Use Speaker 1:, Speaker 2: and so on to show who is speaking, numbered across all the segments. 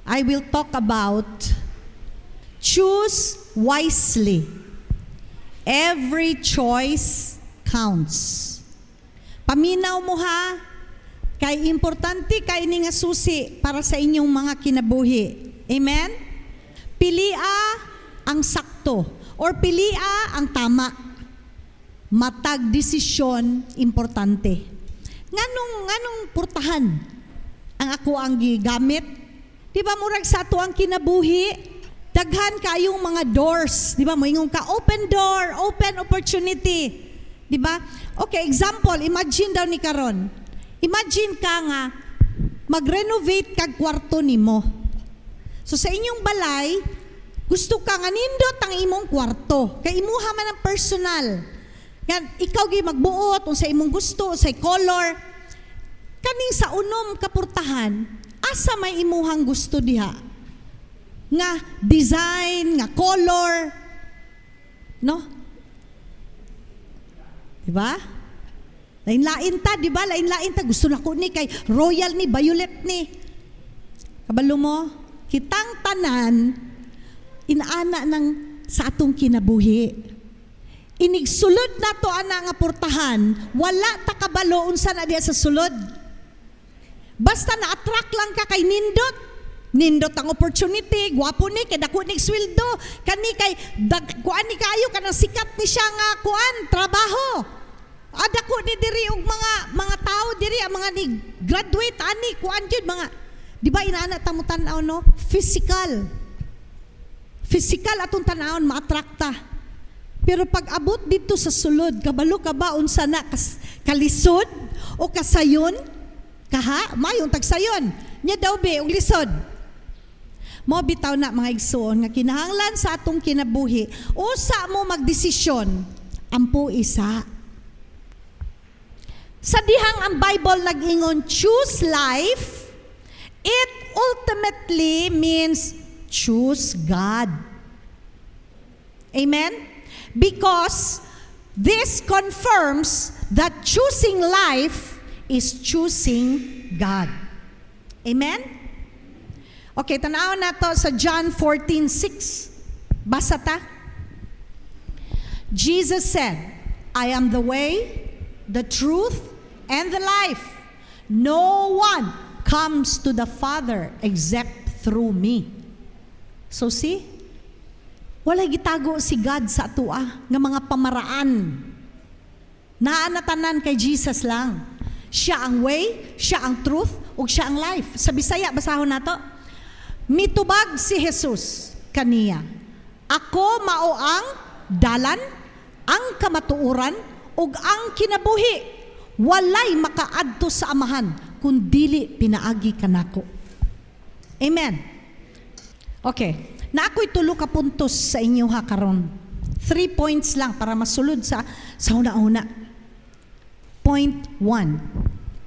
Speaker 1: I will talk about choose wisely. Every choice counts. Paminaw mo ha, kay importante kay ni nga susi para sa inyong mga kinabuhi. Amen? Pilia ang sakto or pilia ang tama. Matag desisyon importante. Nganong purtahan ang ako ang gigamit? Di ba murag sa ato ang kinabuhi, daghan kayong mga doors, di ba? Moingon ka open door, open opportunity. Di ba? Okay, example, imagine daw ni karon. Imagine ka nga mag-renovate kag kwarto nimo. So sa inyong balay, gusto ka nga nindot ang imong kwarto. Kay imuha man ang personal. Nga ikaw gi magbuot unsa imong gusto, unsay color. Kaning sa unom ka purtahan, asa may imuhang gusto diha? Nga design, nga color. No? Di ba? Lain-lain ta, di ba? Lain-lain ta. Gusto na ko ni kay royal ni, violet ni. Kabalo mo, kitang tanan, inaana ng sa atong kinabuhi. Inigsulod na to ana nga purtahan, wala ta kabalo unsa na diya sa sulod. Basta na-attract lang ka kay nindot. Nindot ang opportunity, gwapo ni kay dako ni sweldo, kani kay dag, kuan ni kayo kanang sikat ni siya nga kuan trabaho. Dako ni diri og mga tao diri ang mga ni graduate ani kuan jud mga, di ba, inaana ta mo tan-aw, no? Physical. Physical atong tan-awon, ma-attract. Pero pag abot dito sa sulod, kabalo ka ba unsa na kalisod o kasayon? Kaha, mayong tagsayon. Nya daw be og lisod. Mo bitaw na, mga igsoon, nga kinahanglan sa atong kinabuhi, usa mo magdesisyon, ampo isa. Sa dihang ang Bible nag-ingon choose life, it ultimately means choose God. Amen? Because this confirms that choosing life is choosing God. Amen? Okay, tanawon na to sa John 14:6. Basa ta. Jesus said, "I am the way, the truth, and the life. No one comes to the Father except through me." So see, wala gitago si God sa atua nga mga pamaraan. Naa na tanan kay Jesus lang. Siya ang way, siya ang truth, ug siya ang life. Sa Bisaya, basahon nato. Mitubag si Jesus kaniya, "Ako mao ang dalan, ang kamatuoran, ug ang kinabuhi. Walay makaadto sa Amahan kung dili pinaagi kanako." Amen. Okay. Na ako'y tulo ka puntos sa inyo ha karon. 3 points lang para masulod sa una-una. Point 1.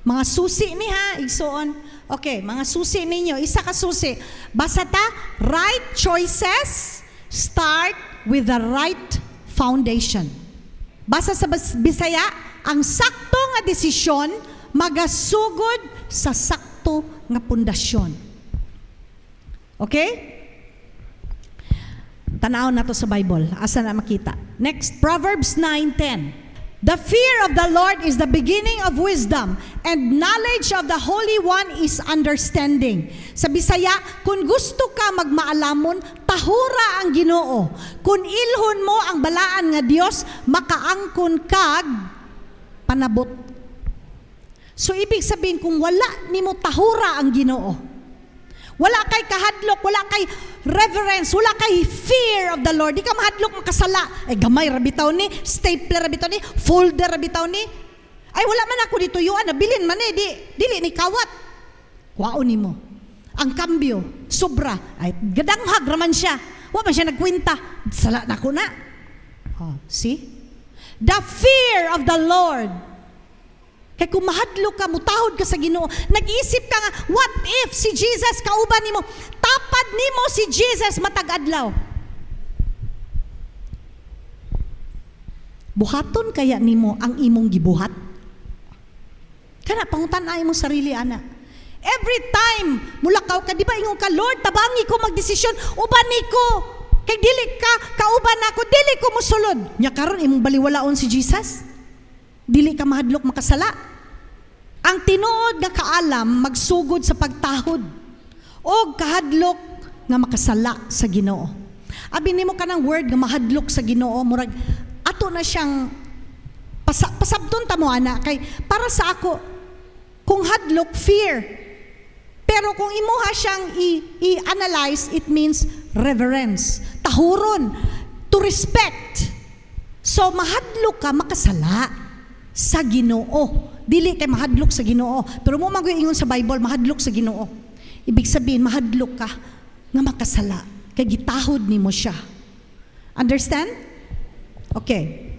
Speaker 1: Mga susi ni ha, igsoon. Okay, mga susi ninyo. Isa ka susi. Basta ta, right choices start with the right foundation. Basta sa Bisaya, ang sakto nga desisyon magasugod sa sakto nga pundasyon. Okay? Tanaw na to sa Bible. Asa na makita? Next, Proverbs 9:10. "The fear of the Lord is the beginning of wisdom, and knowledge of the Holy One is understanding." Sa Bisaya, kung gusto ka magmaalamon, tahura ang Ginoo. Kung ilhon mo ang balaan nga Dios, makaangkon kag panabot. So ibig sabihin, kung wala nimo tahura ang Ginoo, wala kay kahadlok, wala kay reverence, wala kay fear of the Lord. Di ka mahadlok makasala. Ay, gamay ra bitaw ni, stapler ra bitaw ni, folder ra bitaw ni. Ay, wala man ako dito yuan, nabilin man eh, di, dili ni kawat. Kuwaon nimo. Ang kambyo, sobra. Ay, gadanghag raman siya. Wa man siya nagkwenta. Sala na ko na. Oh, see? The fear of the Lord. Kay kung mahadlok ka, mutahod ka sa Ginoo, nag-isip ka nga, what if si Jesus kauban nimo, tapad nimo si Jesus matag adlaw? Buhaton kaya nimo ang imong gibuhat? Kana pangutan-a imong sarili ana. Every time mulakaw ka, di ba ingon ka, "Lord, tabangi ko magdesisyon, uban ko. Kay dili ka kauban nako, dili ko mosulod." Nya karon imong baliwalaon si Jesus? Dili ka mahadlok makasala? Ang tinuod nga kaalam magsugod sa pagtahod o kahadlok nga makasala sa Ginoo. Abi nimo kanang word nga mahadlok sa Ginoo, murag ato na siyang pasabton ta mo ana, kay para sa ako, kung hadlok, fear. Pero kung imuha siyang i-analyze, it means reverence. Tahuron, to respect. So mahadlok ka makasala sa Ginoo. Dili kay mahadlok sa Ginoo. Pero mo man ingon sa Bible, mahadlok sa Ginoo. Ibig sabihin, mahadlok ka nga makasala. Kay gitahod nimo siya. Understand? Okay.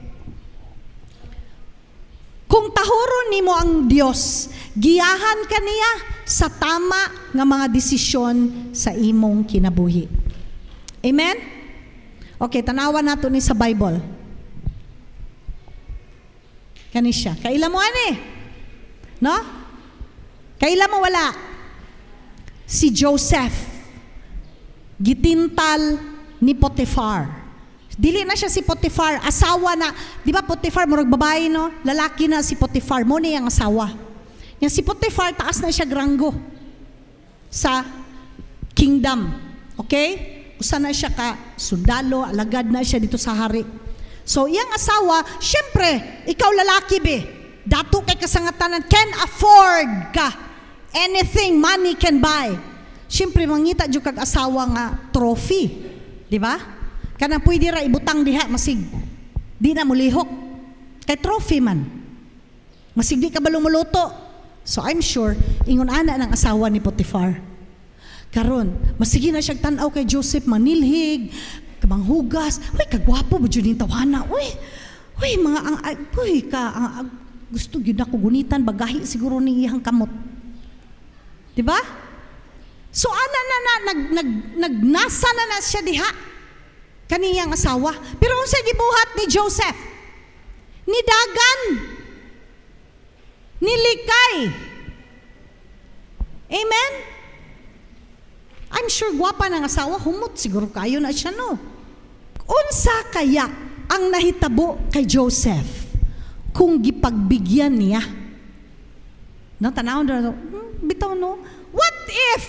Speaker 1: Kung tahuron nimo ang Dios, giyahan ka niya sa tama nga mga desisyon sa imong kinabuhi. Amen? Okay, tanawan nato ni sa Bible. Kani siya. Kaila mo ani? No? Kaila mo wala? Si Joseph, gitintal ni Potiphar. Dili na siya si Potiphar, asawa na. Di ba Potiphar, murag babae, no? Lalaki na si Potiphar, mo ni ang asawa. Yang si Potiphar, taas na siya ranggo sa kingdom. Okay? Usa na siya ka sundalo, alagad na siya dito sa hari. So, iyang asawa, syempre, ikaw lalaki be, dato kay kasangatanan, can afford ka anything money can buy. Syempre, mangita jud kag asawa nga trophy. Di ba? Kanang pwede ra ibutang diha, masig di na mulihok. Kay trophy man. Masig di ka ba lumuluto? So I'm sure, ingon ana ng asawa ni Potiphar. Karon, masige na siya tan-aw kay Joseph, manilhig, manghugas. Uy, kagwapo ba jud ning tawhana? Uy, uy, mga ang ay, uy, ka ang gusto gyud ako gunitan, bagahi siguro ni iyang kamot. Di ba? So ana na na nag nag nagnasa na na siya diha kaniyang asawa. Pero unsa gibuhat ni Joseph? Nidagan. Nilikay. Amen? I'm sure gwapa ng asawa, humot siguro kayo na siya, no? Unsa kaya ang nahitabo kay Joseph kung gipagbigyan niya? No, tanawon na, bitaw no. What if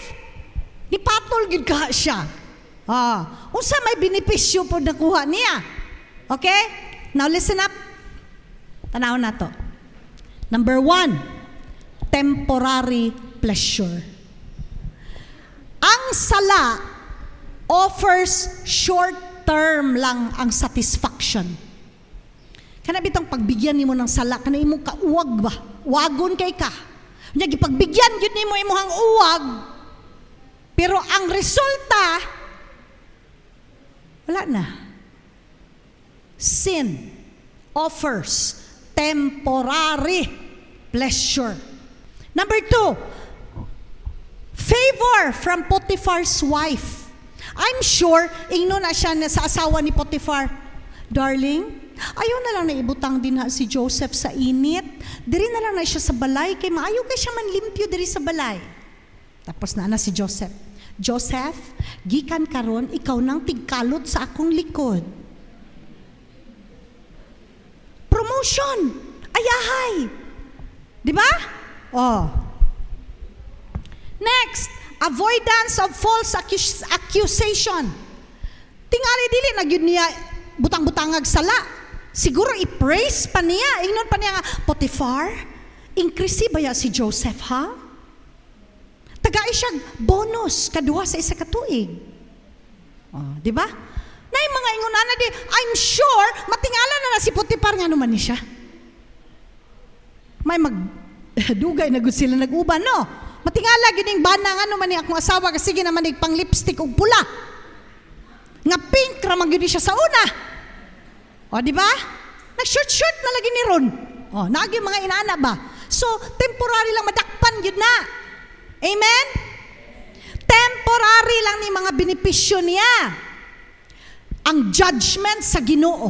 Speaker 1: nipatol gyud ka siya? Ah, unsa may benepisyo po nakuha niya? Okay? Now listen up. Tanawon nato. Number 1, temporary pleasure. Ang sala offers short-term lang ang satisfaction. Kana bitong pagbigyan nimo ng sala, kana imong kauwag ba? Wagon kay ka. Nya gipagbigyan gyud nimo imong uwag. Pero ang resulta, wala na. Sin offers temporary pleasure. Number 2, favor from Potiphar's wife. I'm sure, ingno na siya na sa asawa ni Potiphar, "Darling, ayaw na lang na ibutang din ha si Joseph sa init. Diri na lang na siya sa balay, kay maayo kay siya manlimpyo diri sa balay." Tapos na na si Joseph, "Joseph, gikan karon ikaw nang tigkalot sa akong likod." Promotion. Ayahay. Di ba? Oh. Next, avoidance of false accusation. Tingali dili na gyud niya butang-butangag sala. Siguro i-praise pa niya. Ingnon pa niya nga, "Potiphar, increase ba ya si Joseph, ha? Tagai siya bonus kaduha sa isa ka tuig." Oh, di ba? Nay mga ingon ana di, I'm sure matingala na na si Potiphar nga naman ni siya. May mag dugay na gud sila nag-uban, no? Matingala gyud ning bana nga man ni akong asawa kasi sige naman pang lipstick og pula. Nga pink ra man gyud ni siya sa una. O, di ba? Nag-short short na lagi ni ron. O, naagi mga inana ba? So, temporary lang, madakpan gyud na. Amen? Temporary lang ni mga benepisyo niya. Ang judgment sa Ginoo,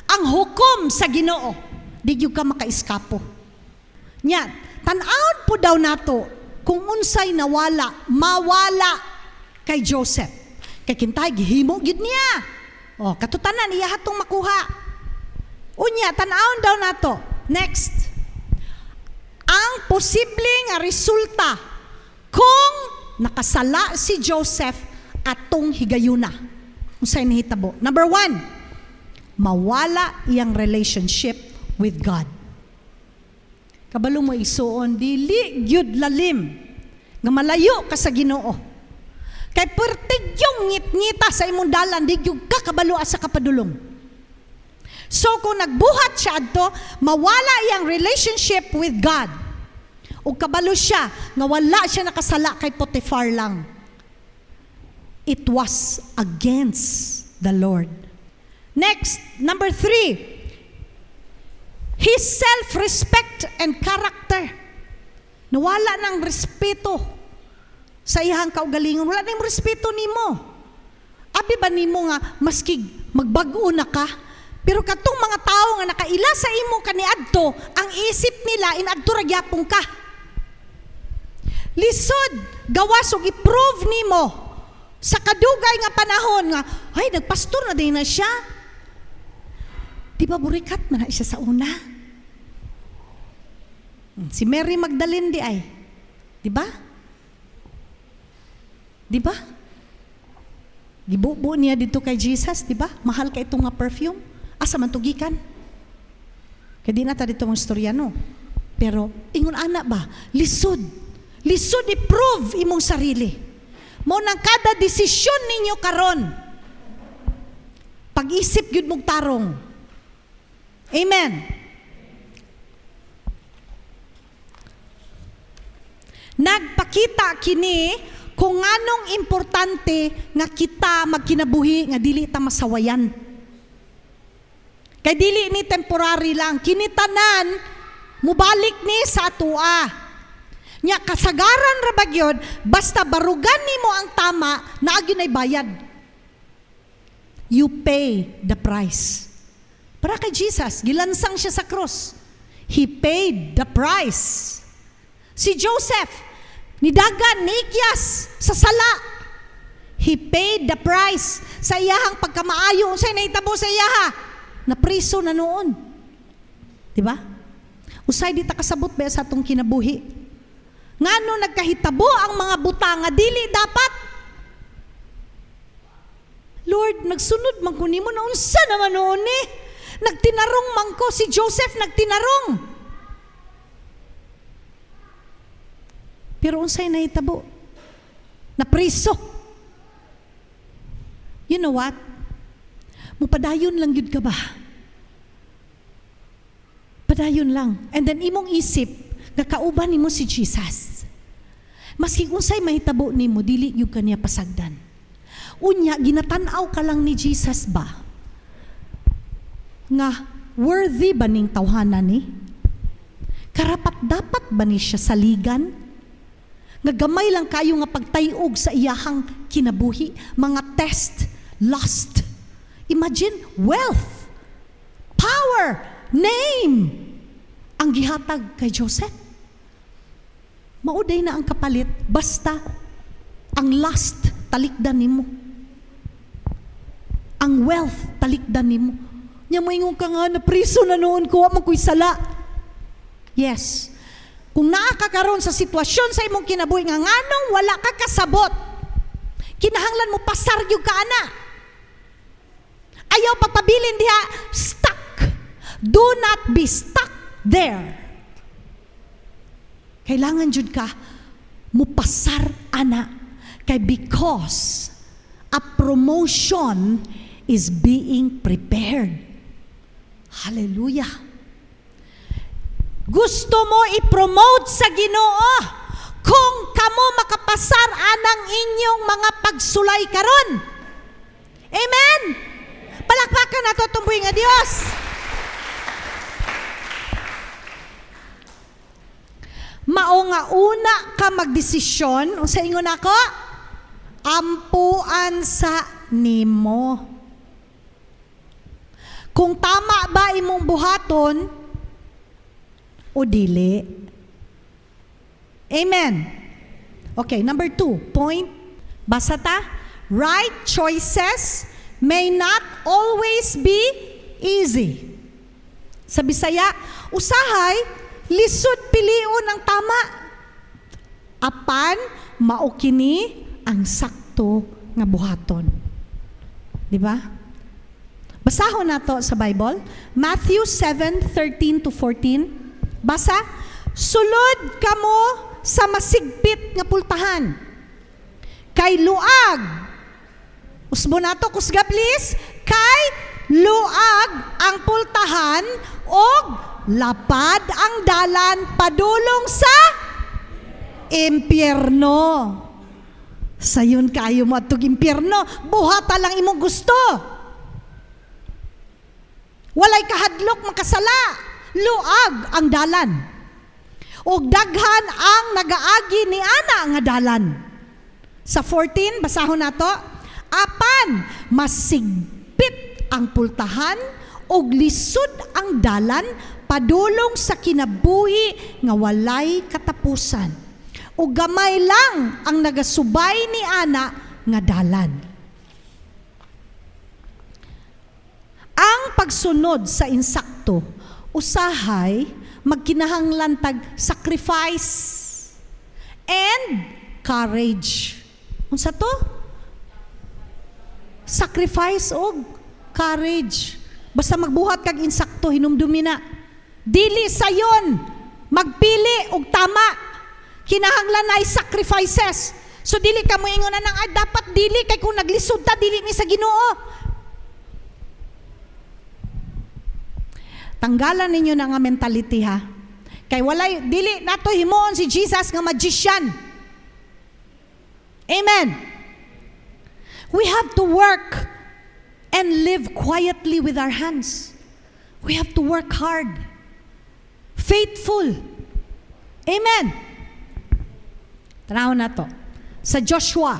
Speaker 1: ang hukom sa Ginoo, di gyud ka makaiskapo. Nya, tan-awon po daw nato kung Kung unsay nawala, mawala kay Joseph. Kay kintay gihimo gyud niya. Oh, katutanan iya hatong makuha. Unya, tan-awon daw nato. Next. Ang posible nga resulta kung nakasala si Joseph atong higayuna. Unsay nahitabo? Number one, mawala iyang relationship with God. Kabalo mo, igsuon, dili gyud lalim nga malayo ka sa Ginoo. Kay pertig yung ngit-ngita sa imong dalan, di gyud ka kabalo asa ka padulong. So kung nagbuhat siya adto, mawala iyang relationship with God. Ug kabalo siya nga wala siya nakasala kay Potiphar lang. It was against the Lord. Next, number three, his self-respect and character. Nawala ng respeto sa iyang kaugalingon. Wala nang respeto nimo. Abi ba nimo nga maski magbag-o na ka, pero katong mga tao nga nakaila sa imo kaniadto, ang isip nila inadto ra gyapon ka. Lisod gawas og i-prove nimo sa kadugay nga panahon nga, "Ay, nagpastor na din na siya. Di ba burikat man na siya sa una?" Si Mary Magdalene di ay. Di ba? Di ba? Gibubo niya dito kay Jesus, di ba? Mahal kay itong nga perfume. Asa man to gikan? Kay di na ta dito mong istorya, no. Pero ingon ana ba? Lisod. Lisod i-prove imong sarili. Mao nang kada desisyon ninyo karon, pag-isip gyud mong tarong. Amen. Nagpakita kini kung nganong importante nga kita magkinabuhi nga dili ta masawayan. Kay dili ni temporary lang, kini tanan mubalik ni sa atua. Nya kasagaran ra ba gyud, basta barugan nimo ang tama, naa gyud nay bayad. You pay the price. Para kay Jesus, gilansang siya sa cross. He paid the price. Si Joseph, nidagan, niikyas sa sala. He paid the price sa iyahang pagkamaayo. Unsay nahitabo sa iyaha? Napriso na noon. Di ba? Usay di ta kasabot ba sa atong kinabuhi? Ngano nagkahitabo ang mga butang nga dili dapat? Lord, nagsunod man ko nimo na unsa naman noon eh. Nagtinarong man ko, si Joseph nagtinarong. Pero unsay nahitabo? Napriso. You know what? Mupadayon lang gyud ka ba? Padayon lang. And then imong isip, nga kauban nimo si Jesus. Maski unsay mahitabo nimo, dili gyud ka niya pasagdan. Unya, ginatan-aw ka lang ni Jesus ba? Nga worthy ba ning tawhana ni? Karapat dapat ba ni siya saligan? Nga gamay lang kayo nga pagtayog sa iyahang kinabuhi, mga test, lust. Imagine, wealth, power, name, ang gihatag kay Joseph. Mauday na ang kapalit, basta ang lust talikdan nimo. Ang wealth talikdan nimo. Nya moingon ka nga, "Napriso na noon ko, wa man ko'y sala." Yes. Kung naa ka karon sa sitwasyon sa imong kinabuhi nga nganong wala ka kasabot, kinahanglan mo pasar gyud ka ana. Ayaw pagpabilin diha, stuck. Do not be stuck there. Kailangan jud ka mupasar ana kay because a promotion is being prepared. Hallelujah. Gusto mo i-promote sa Ginoo kung kamo makapasar anang inyong mga pagsulay karon. Amen. Palakpakan nato atong buhi nga Dios. Mao nga una ka magdesisyon, unsa ingon nako? Ampuan sa nimo. Kung tama ba imong buhaton o dili. Amen. Okay, number 2, point. Basa ta. Right choices may not always be easy. Sa Bisaya, usahay, lisod pilion ang tama. Apan, mao kini ang sakto nga buhaton. Di ba? Basahon nato sa Bible. Matthew 7:13 to 14. Basa, "Sulod kamo sa masigpit nga pultahan. Kay luag." Usbo nato, kusga please. "Kay luag ang pultahan og lapad ang dalan padulong sa impyerno." Sayon kaayo mo adtog impyerno, buhata lang imong gusto. Walay kahadlok makasala, luag ang dalan. Ug daghan ang nagaagi ni ana nga dalan. Sa 14, basahon nato, "Apan masigpit ang pultahan ug lisod ang dalan padulong sa kinabuhi nga walay katapusan. Ug gamay lang ang nagasubay ni ana nga dalan." Ang pagsunod sa insakto, usahay magkinahanglan tag sacrifice and courage. Unsa to? Sacrifice og courage. Basta magbuhat kag insakto, hinumdumi na. Dili sayon magpili og tama. Kinahanglan ay sacrifices. So dili ka mo ingon na nang, "Ay, dapat dili kay kung naglisod ta, dili ni sa Ginoo." Tanggalan ninyo na nga mentality, ha. Kay walay, dili nato himuon si Jesus nga magician. Amen. We have to work and live quietly with our hands. We have to work hard. Faithful. Amen. Tanaw na to. Sa Joshua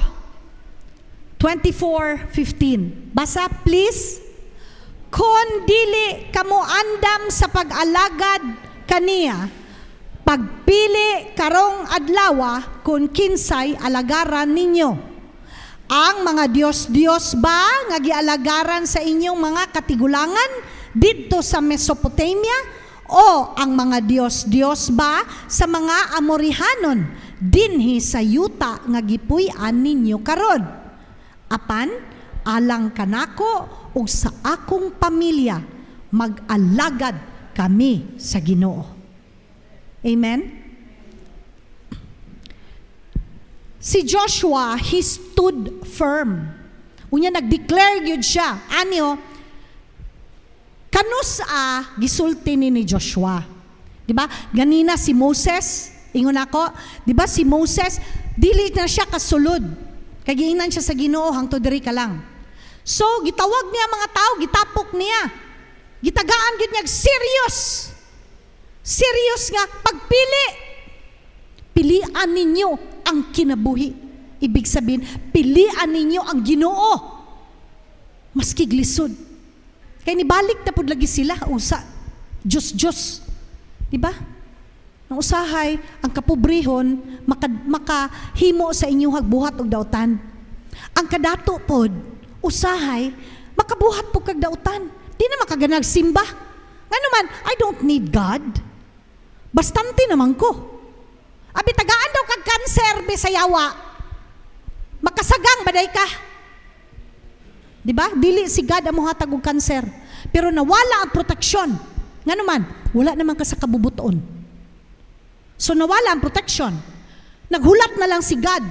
Speaker 1: 24:15. Basa, please. "Kon dili kamo andam sa pag-alagad kaniya, pagpili karong adlawa kung kinsay alagaran ninyo. Ang mga Diyos-Diyos ba nga gialagaran sa inyong mga katigulangan didto sa Mesopotamia o ang mga Diyos-Diyos ba sa mga Amorihanon dinhi sa yuta nga gipuy-an ninyo karon? Apan alang kanako ug sa akong pamilya, mag-alagad kami sa Ginoo." Amen? Si Joshua, he stood firm. Unya nag-declare gyud siya. Anyo, kanus a gisulti ni Joshua. Di ba? Ganina si Moses, ingon ako, di ba si Moses, dili na siya kasulod. Kay giingnan siya sa Ginoo, "Hangtod diri ka lang." So, gitawag niya mga tao, gitapok niya. Gitagaan gyud niya serious. Serious nga pagpili. Pilian ninyo ang kinabuhi. Ibig sabihin, pilian ninyo ang Ginoo. Maski glisod. Kay nibalik na pud lagi sila usa Diyos Diyos. Di ba? Ang usahay, ang kapobrehon makahimo sa inyong buhat og dautan. Ang kadato pod, usahay, makabuhat po kag dautan. Di na makaganag simba. Ngano man, "I don't need God. Bastante naman ko." Abi tagaan daw kag cancer be sa yawa. Makasagang baday ka. Di ba? Dili si God ang mohatag og cancer. Pero nawala ang proteksyon. Ngano man, wala naman ka sa kabubuton. So nawala ang protection. Naghulat na lang si God.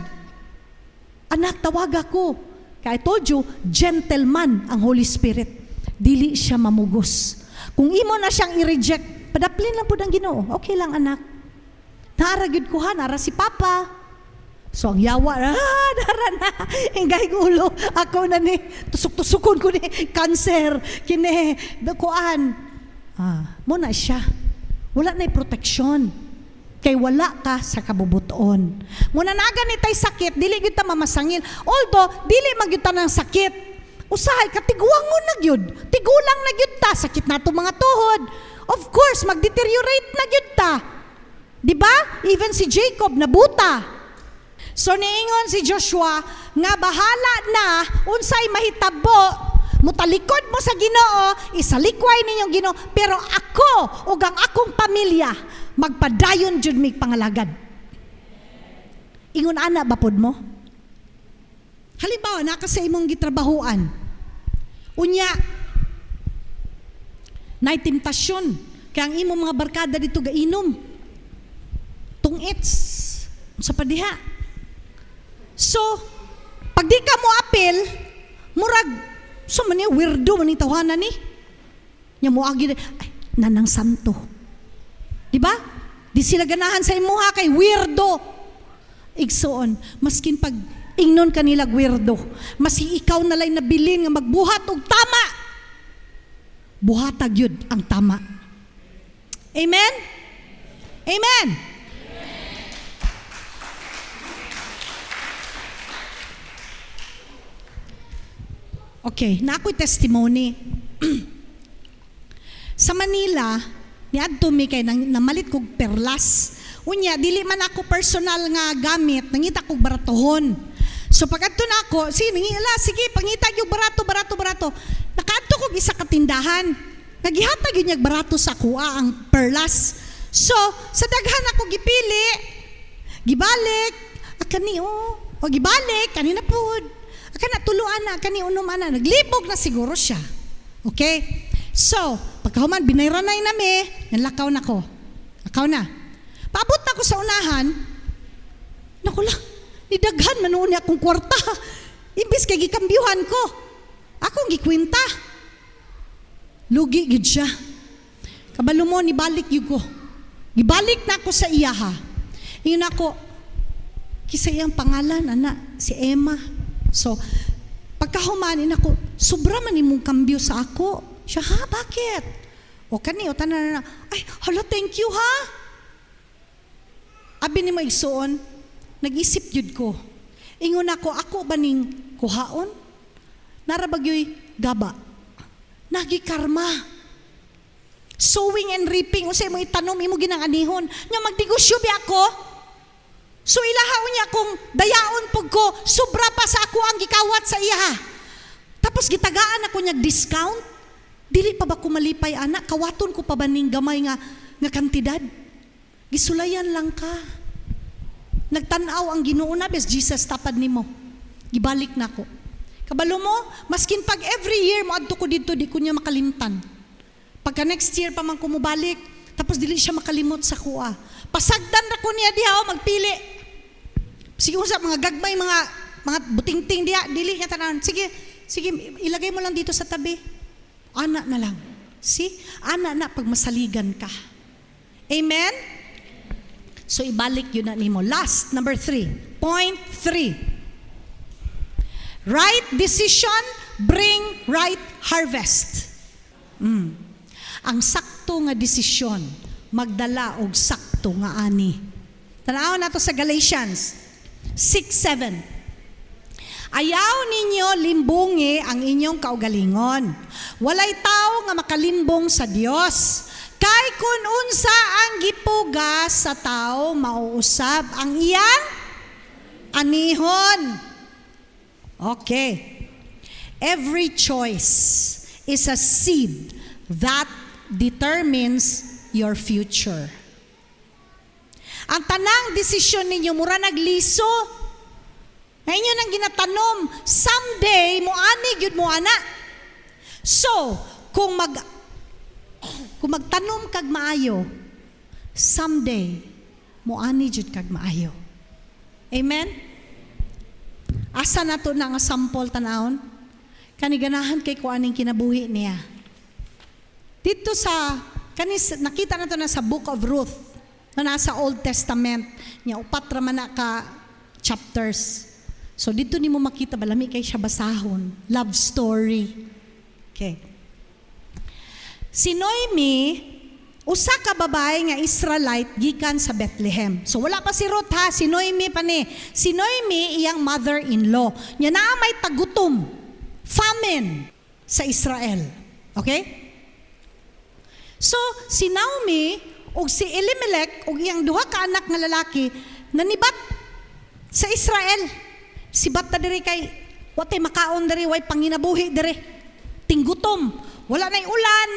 Speaker 1: "Anak, tawag ako." Kaya I told you, gentleman ang Holy Spirit. Dili siya mamugos. Kung imo na siyang i-reject, padaplin lang po ang Ginoo. "Okay lang, anak. Naara gyud ko ha, nara si Papa." So ang yawa, "Ah, nara na. Ingay ulo, ako na ni, tusok-tusukon ko ni, cancer, kini, kuan." Ah, mo na siya. Wala na proteksyon. Kay wala ka sa kabubuton. Muna naga ni tay sakit, dili gyud ta mamasangil. Although, dili man gyud ta ng sakit. Usahay, katiguangon na gyud. Tigulang na gyud ta, sakit na to mga tuhod. Of course, mag-deteriorate na gyud ta. Di ba? Even si Jacob, nabuta. So niingon si Joshua nga bahala na unsay mahitabo, mutalikod mo sa Ginoo, isalikway ninyong Ginoo, pero ako ug ang akong pamilya, magpadayon jud mig pangalagad. Ingon ana ba pod mo? Halimbawa, naa ka sa imong gitrabahuan. Unya, naay temptasyon kay ang imong mga barkada dito gainom. Tungits sa padiha. So, pag di ka mo apil, murag, so man niya, weirdo man ni tawhana ni. Nya moagi, ay, nanang santo. Di ba? Di sila ganahan sa imuha kay weirdo. Igsoon, maskin pag ingnon kanila weirdo, maski ikaw na lay nabilin nga magbuhat og tama, buhata gyud ang tama. Amen? Amen? Okay, naa ko'y testimony. Sa Manila, niadto mi kay nang, namalit kog perlas. Unya, dili man ako personal nga gamit, nangita kog baratohon. So pag adto na ako, sige, nangila, sige, pangita yung barato, barato, barato. Nakaadto kog isa ka tindahan. Nagihatag yun niyag barato sa kuha ang perlas. So, sa daghan ako gipili, gibalik, akani oh, o gibalik, kanina pud. Akana tuluan na, kani unom ana, naglibog na siguro siya. Okay? So, pagkahuman, binayranay nami, nanlakaw na ko. Lakaw na. Paabot na ko sa unahan, naku lang, nidaghan man noon akong kwarta. Imbis kay gikambyuhan ko. Akong gikwenta. Lugi gid siya. Kabalo mo, nibalik gyud ko. Gibalik na ako sa iyaha. Ingon ako, kisa iyang pangalan, ana, si Emma. So, pagkahuman, ako, sobra man imong kambyo sa ako. Siya, ha, bakit? O kani, o tanan na, ay, hala, thank you, ha? Abi ni mo igsuon, nag-isip jud ko. Ingon ako, ako ba ning kuhaon? Narabagyoy gaba. Nagi karma. Sowing and reaping, unsay mo itanom imo ginang anihon. Nya magnegosyo bi ako? So ilaha niya kung dayaon pug ko, sobra pa sa ako ang gikawat sa iya. Tapos gitagaan ako niya discount. Dili pa ba ko malipay ana? Kawaton ko pa ba ning gamay nga kantidad? Gisulayan lang ka. Nagtan-aw ang Ginoo na bes Jesus tapad nimo. Gibalik na ko. Kabalo mo, maskin pag every year mo adto ko didto, di ko niya makalimtan. Pagka next year pa man ko mobalik, tapos dili siya makalimot sa kuha. Pasagdan ra ko niya diha oh, magpili. Sige usap mga gagmay mga butingting diha, dili niya tanan. Sige, sige, ilagay mo lang dito sa tabi. Ana na lang. See? Ana na pag masaligan ka. Amen? So ibalik yun na nimo. Last, number 3. Point 3. Right decision bring right harvest. Ang sakto nga desisyon magdala og sakto nga ani. Tan-awon nato sa Galatians 6:7. Ayaw ninyo limbungi ang inyong kaugalingon. Walay tao nga makalimbong sa Dios. Kay kun unsa ang gipugas sa tao, mauusab ang iyang anihon. Okay. Every choice is a seed that determines your future. Ang tanang desisyon ninyo, mura nagliso. Nga inyo nang ginatanom, someday, muani gyud mo ana. So, kung magtanom kag maayo, someday, muani jud kag maayo. Amen? Asa na to na nga sample tanawon? Kani ganahan kay ko aning kinabuhi niya. Dito sa, kani, nakita na to na sa Book of Ruth, na nasa Old Testament, niya upat ra man na ka chapters. So dito nimo makita balami kay siya basahon, love story. Okay. Si Noemi, usa ka babae nga Israelite gikan sa Bethlehem. So wala pa si Ruth ha, si Noemi pa ni. Si Noemi iyang mother-in-law. Nya naa may tagutom, famine sa Israel. Okay? So si Naomi ug si Elimelech ug iyang duha ka anak nga lalaki nanibat. Sa Israel, sibat ta diri kay wa tay makaon diri, way panginabuhi diri. Tinggutom, wala nay ulan.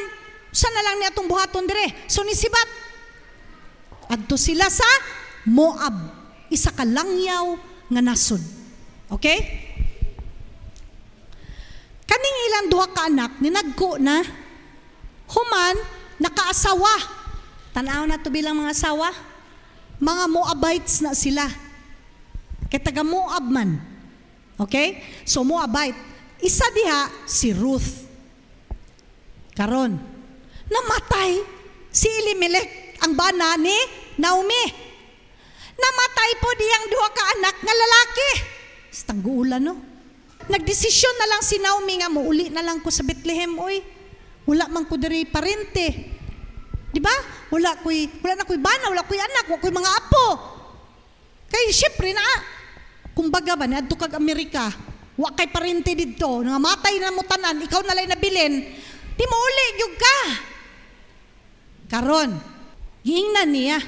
Speaker 1: Sa na lang ni atong buhaton diri? So nisibat. Adto sila sa Moab, isa ka langyaw nga nasod. Okay? Kaning ilang duha ka anak ninagko na, human nakaasawa. Tan-aw na to bilang mga asawa. Mga Moabites na sila. Kay taga Moab man. Okay? So Moabite. Isa diha si Ruth. Karon, namatay si Elimelech, ang bana ni Naomi. Namatay po diyang duha ka anak nga lalaki. Tanggulan, no? Nagdesisyon na lang si Naomi nga muuli na lang ko sa Bethlehem, oy. Wala man ko diri parente. Di ba? Wala na ko'y bana, wala ko'y anak, wala ko'y mga apo. Kay syempre na kumbaga ba, niadto kag Amerika, wa kay parente didto, nga matay na mo tanan, ikaw na lay nabilin, di mo uli gyud ka. Karon, giingnan niya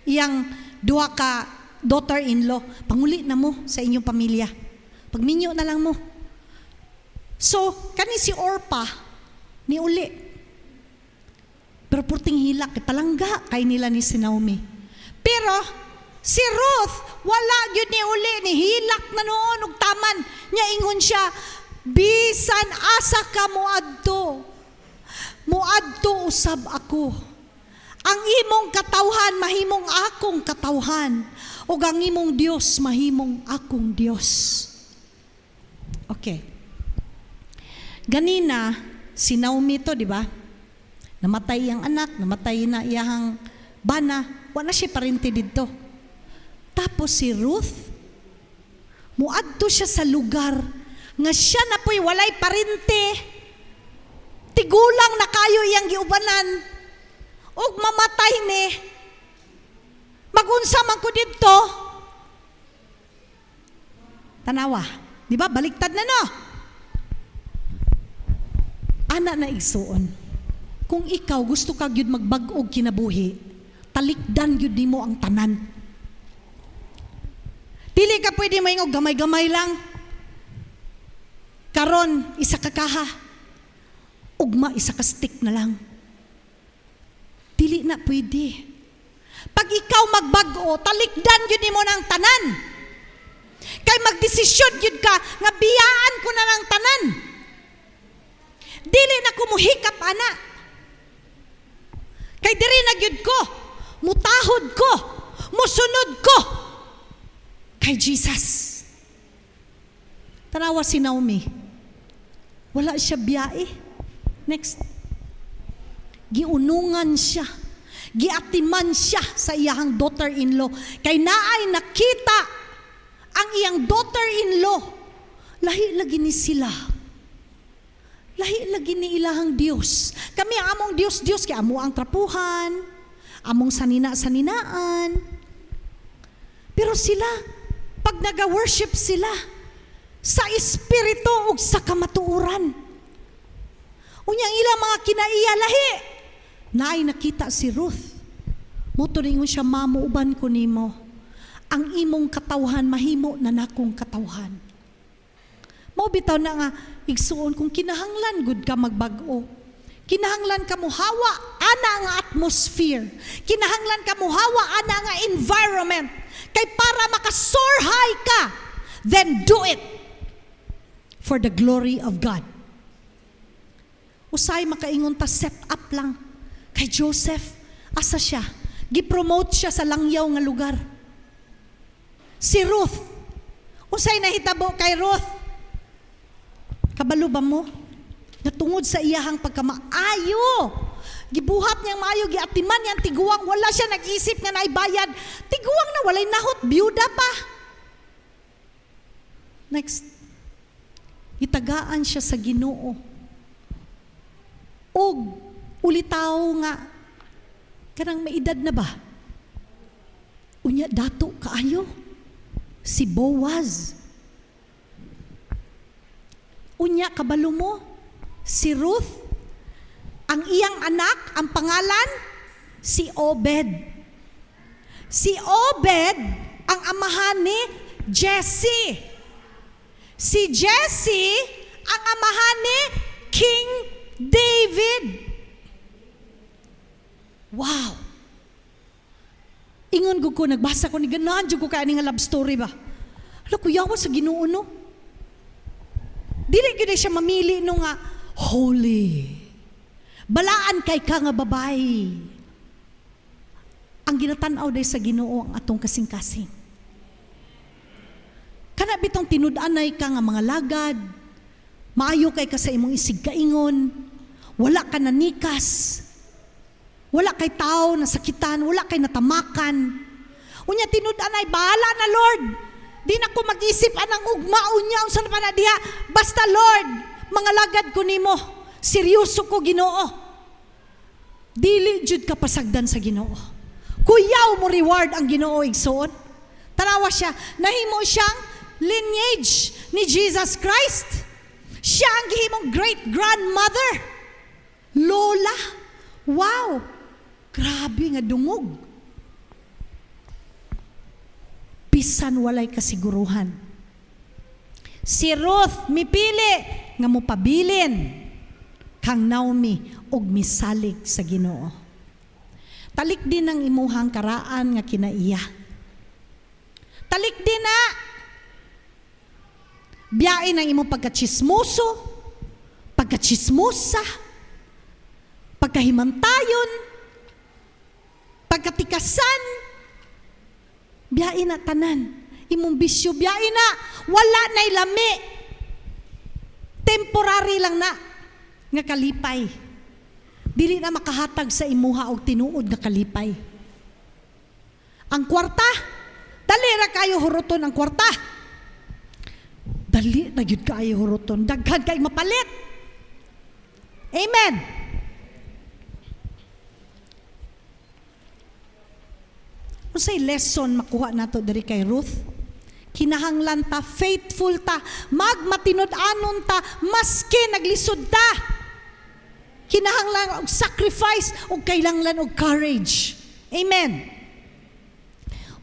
Speaker 1: iyang duha ka daughter-in-law, "Panguli na mo sa inyong pamilya. Pagminyo na lang mo." So, kani si Orpa, ni uli. Pero purting hilak, kay palangga kay nila ni si Naomi. Pero, si Ruth, wala gyud ni uli, ni hilak na noon, ug taman. Nya ingon siya, "Bisan asa ka moadto, moadto usab ako. Ang imong katawhan mahimong akong katawhan, ug ang imong Dios mahimong akong Dios." Okay. Ganina, si Naomi to, di ba? Namatay iyang anak, namatay na iyang bana, wala siya parente didto. Tapos si Ruth, muadto siya sa lugar nga siya na po'y walay parente. Tigulang na kayo iyang giubanan. Ug mamatay ni. Magunsa man ko didto. Tanawa. Di ba? Baliktad na, no? Ana na, igsuon. Kung ikaw gusto ka gyud magbag-og kinabuhi, talikdan gyud nimo ang tanan. Dili ka pwede moingog gamay-gamay lang. Karon isa ka kaha. Ugma isa ka stick na lang. Dili na pwede. Pag ikaw magbag-o, talikdan gyud nimo ng tanan. Kay magdesisyon gyud ka nga biyaan ko na ng tanan. Dili na ko muhikap ana. Kay diri na gyud ko, mutahod ko, musunod ko kay Jesus. Tanawa si Naomi. Wala siya biyae. Next. Giunungan siya. Giatiman siya sa iyahang daughter-in-law. Kay naay nakita ang iyang daughter-in-law. Lahi lagi ni sila. Lahi lagi ni ilahang Dios. Kami ang among Dios, Dios kay amo ang trapuhan, among sanina-saninaan. Pero sila, pag naga-worship sila, sa espiritu ug sa kamatuoran. Unya ang ilang mga kinaiya lahi. Naay nakita si Ruth. Mao to ingon siya, "Mauban ko nimo. Ang imong katawhan mahimo na nakong katawhan." Mao bitaw na nga igsuon, kung kinahanglan gud ka magbag-o, kinahanglan ka muhawa ana nga atmosphere. Kinahanglan ka muhawa ana nga environment. Kay para maka-soar high ka, then do it for the glory of God. Usay makaingon ta set up lang. Kay Joseph, asa siya? Gipromote siya sa langyaw nga lugar. Si Ruth, unsay nahitabo kay Ruth? Kabalo ba mo? Nga tungod sa iyahang pagkamaayo, gibuhat niyang maayo, giatiman niyang tiguang, wala siya nag-isip nga naibayad. Tiguang na walay nahot, byuda pa. Next. Gitagaan siya sa Ginoo. Og ulitaw nga kanang may edad na ba? Unya dato kaayo si Boaz. Unya kabalo mo si Ruth, ang iyang anak, ang pangalan si Obed. Si Obed ang amahan ni Jesse. Si Jesse ang amahan ni King David. Wow. Ingon ko, nagbasa ko ni, ganahan jud ko kay ani nga love story ba. Hala, kuyawa sa Ginoo, no. Dili gyud siya mamili no nga holy. Balaan kay ka nga babae. Ang ginatan-aw day sa Ginoo ang atong kasing-kasing. Kana bitong tinud-anay ka nga mga lagad, maayo kay ka sa imong isig kaingon, wala ka nanikas, wala kay tao na sakitan, wala kay natamakan. Unya tinud-anay, bahala na, Lord. Di na ko mag-isip anang ugma unya unsa na pa na diha. Basta, Lord, mga lagad ko nimo. Seryoso ko, Ginoo. Dili jud ka pasagdan sa Ginoo. Kuyaw mo reward ang Ginoo, igsoon. Tanawa siya, nahimo siyang lineage ni Jesus Christ. Siya ang gihimong great grandmother. Lola. Wow. Grabe nga dungog. Bisan walay kasiguruhan. Si Ruth mipili nga mopabilin kang Naomi og misalig sa Ginoo. Talik din ang imuhang karaan nga kinaiya. Talik din na. Biyain ang imong pagkachismoso, pagkachismosa, pagkahimantayon, pagkatikasan. Biyain na tanan. Imong bisyo, biyain na. Wala na'y lami. Temporary lang na nga kalipay. Dili na makahatag sa imuha og tinuod nga kalipay. Ang kwarta, dali ra kayo huruton ang kwarta. Dali na gyud kaayo huruton. Daghan kay mapalit. Amen. Unsay lesson makuha nato diri kay Ruth? Kinahanglan ta faithful ta, magmatinud-anon ta maski naglisod ta. Kinahanglan og sacrifice ug kailanglan og courage. Amen.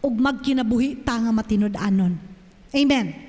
Speaker 1: Ug magkinabuhi ta nga matinud-anon. Amen.